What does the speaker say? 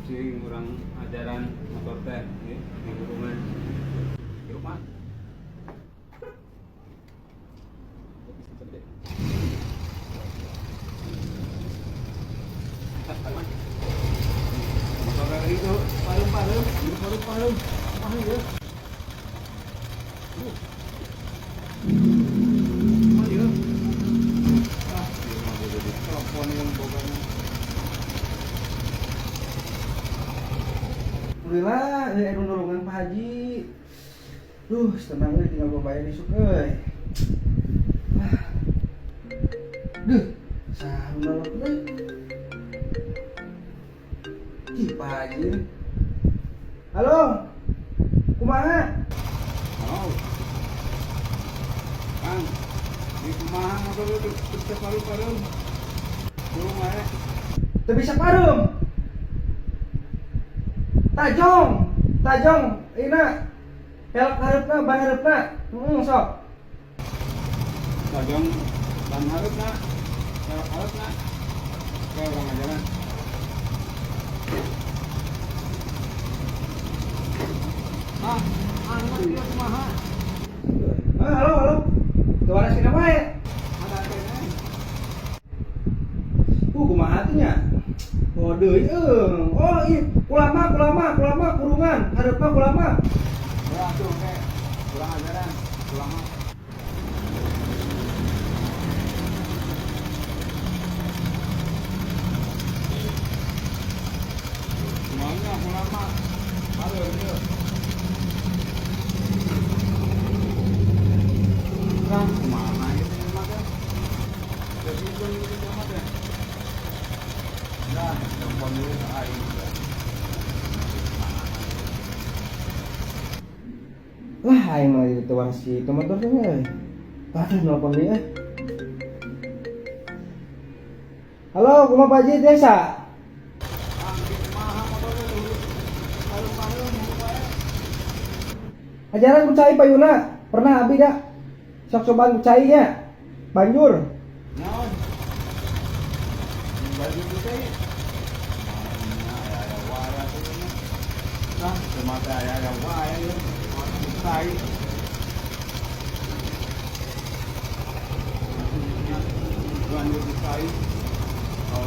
Cing urang ajaran motor teh ieu di hubungan di rumah. Motor itu parum-parum, parum-parum. Kumaha ieu? Kumaha ieu? Ah, ieu mah kudu ditelepon yang bogana. Alhamdulillah, euy anu nulungan Pak Haji. Duh, tenang euy tinggal bawa bayar isuk euy. Ah. Duh, saha nu nelpon euy? Ih, Pak Haji. Halo. Kumaha? Halo. Kang, di kumaha motor lu teu paru-paru. Kurung wae. Teu bisa pareum. Tajong, tajong, ina. Pelek hareupna, ban hareupna. Heeh, sok. Tajong ban hareupna. Pelek hareupna. Oke, urang ajaran. Ah, anu ieu kumaha? Ah, halo, halo. Teu waras sina wae. Ada keneh. Kumaha teh nya? Oh, deui euy. Oh, iya, kulama, kulama, kulama kurungan, hareupna kulama. Ya atuh oke. Urang ajaran, kulama. Semuanya kulama. Halo, ieu. Kang, kumaha ieu teh mah teh? Jadi itu ieu mah teh. Nah, telepon dulu ke aing. Lah, aing mah itu waras si motor teh euy. Aduh, nelpon deui euy. Halo, kumaha Pak Haji desa? Kang, kumaha motor teh dulu? Paru-paru wae. Ajaran ku cai payuna. Pernah abi dah. Sok cobaan ku cai nya. Banjur. Naon? Baju ku cai. Aya wae atuh nya. Nah, cuma teh aya wae ieu. Cai. Banjur ku cai. Kalau